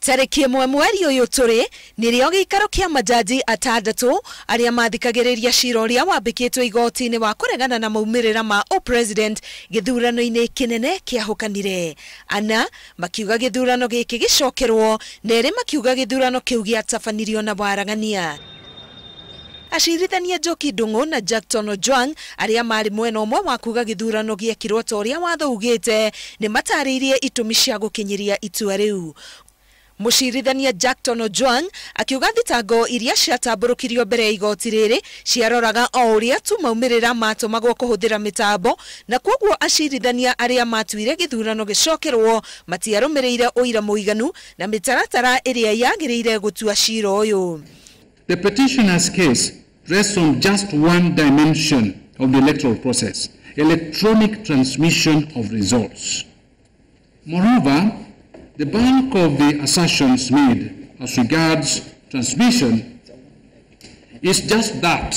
Tarĩki 1 mweri ũyũ tũrĩ nĩrĩo gĩikaro kĩa majaji 6 arĩa mathikagĩrĩria cira ũrĩa wambĩkĩtwo igoti-inĩ wa kũregana na maumĩrĩra ma o-president gĩthurano-inĩ kĩnene kĩahũkanire. 4 makiuga gĩthurano gĩkĩ gĩcokerwo na 2 makiuga gĩthurano kĩu gĩatabanirio na waragania. Acirithania Njoki Ndung'u na Jackton Ojwang arĩa marĩ mwena ũmwe wa kuga gĩthurano gĩekirwo ta ũrĩa watho ugĩte nĩ matarĩirie itũmi cia gũkinyĩria itua rĩu. Mũcirithania Jackton Ojwang akiuga thitango iria ciatambũrũkirio mbere ya igoti rĩrĩ ciaroraga o ũrĩa tu maumĩrĩra matũmagwo kũhũthĩra mĩtambo, na kwoguo acirithania arĩa matuire gĩthurano gĩcokerwo matiarũmĩrĩire ũira mũiganu na mĩtaratara ĩrĩa yagĩrĩire gũtua cira ũyũ. The petitioner's case rests on just one dimension of the electoral process, electronic transmission of results. Moreover, the bulk of the assertions made as regards transmission is just that,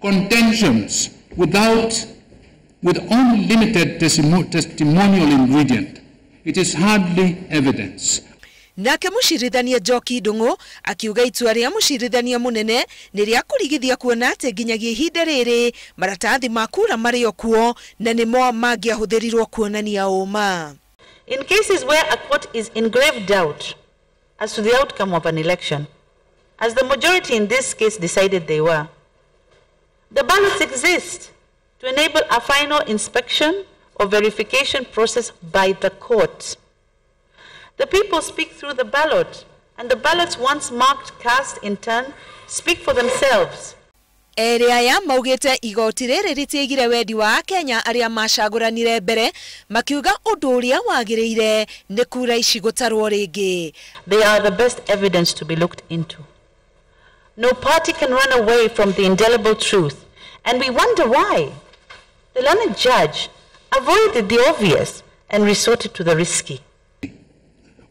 contentions with only limited testimonial ingredient. It is hardly evidence. Nake mũcirithania Njoki Ndung'u akiuga itua rĩa mũcirithania mũnene nĩ rĩa kũrigithia kuona atĩ nginyagia ihinda rĩrĩ maratathi ma kura marĩ o kuo na nĩmo mangĩahũthĩrirwo kuonania ũma. In cases where a court is in grave doubt as to the outcome of an election, as the majority in this case decided they were, the ballots exist to enable a final inspection or verification process by the court. The people speak through the ballot, and the ballots once marked, cast in turn, speak for themselves. Erĩ aya maugĩte igoti rĩrĩ rĩtiaigire wendi wa Akenya arĩa macagũranire mbere, makiuga ũndũ ũrĩa wagĩrĩire nĩ kura ici gũtarwo rĩngĩ. They are the best evidence to be looked into. No party can run away from the indelible truth, and we wonder why. The learned judge avoided the obvious and resorted to the risky.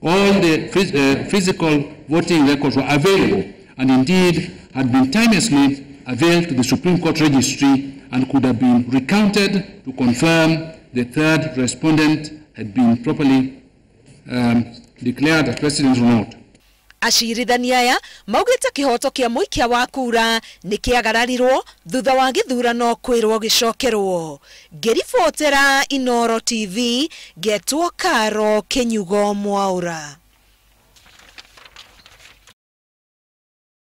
All the physical voting records were available and indeed had been timeously availed to the Supreme Court registry and could have been recounted to confirm the third respondent had been properly declared as president or not. Acirithania aya maugĩte kĩhoto kĩa mũikia wa kura nĩ kĩagararirwo thutha wa gĩthurano kwĩrwo gĩcokerwo. Ngĩribotera Inooro TV, ngetwo Karo Kĩnyugo Mwaura.